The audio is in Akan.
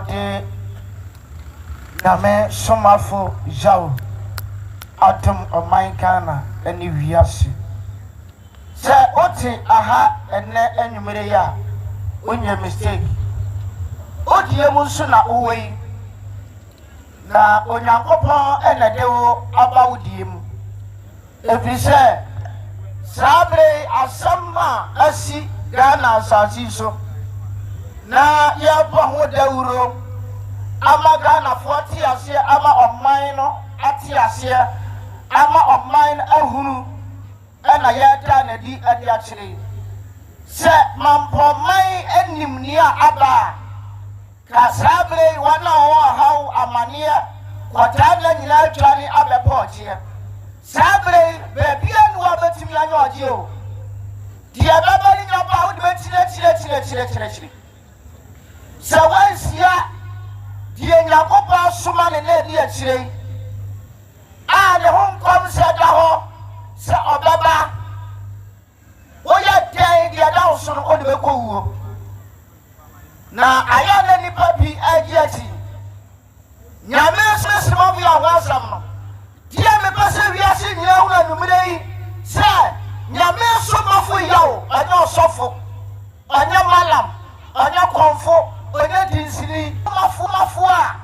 Ɔde Nyame somafo Yaw adom ɔman Ghana ne wiase. Sɛ wote aha ɛnnɛ anwumerɛ yi a, wonyɛ mistake. Wo deɛ mu nso na wowɔ yi, na Onyankopɔn na ɛde wo aba wo deɛ mu. Ɛfiri sɛ saa berɛ yi asɛm a asi Ghana asase yi so na yɛrebɔ ho dawuro ama Ghanafoɔ ate aseɛ, ama ɔman no ate aseɛ, ama ɔman no ahunu na yɛreda no adi de akyerɛ yi. Sɛ Mampɔnman nim nea aba a, Ka saa bere yi wɔn a wɔwɔ ɔhaw, amaneɛ, kɔtaa nna nyinaa adwane abɛpɛ ɔgyeɛ. Saa bere yi, baabiara nni hɔ a wobɛtumi anya ɔgyeɛ o. Deɛ ɛbɛba no nya ba a, wode bɛkyinakyinakyinakyinakyinakyiri. Sɛ woanhyia deɛ Nyankopɔn asoma ne nna adi akyire yi, a ne ho nkɔmhyɛ da hɔ sɛ ɔbɛba, Woyɛ dɛn deɛ ɛda wo so no wode bɛkɔ wuo. Na ayɛ a na nnipa pii agye akyi. Nyame somafo a ho asɛm no deɛ mepɛ sɛ wiase nyinaa hunu anwummerɛ yi sɛ Nyame somafo Yaw ɔnyɛ ɔsɔfo, ɔnyɛ malam, ɔnyɛ kɔmfo, ɔnyɛ dinsini. Somafo a.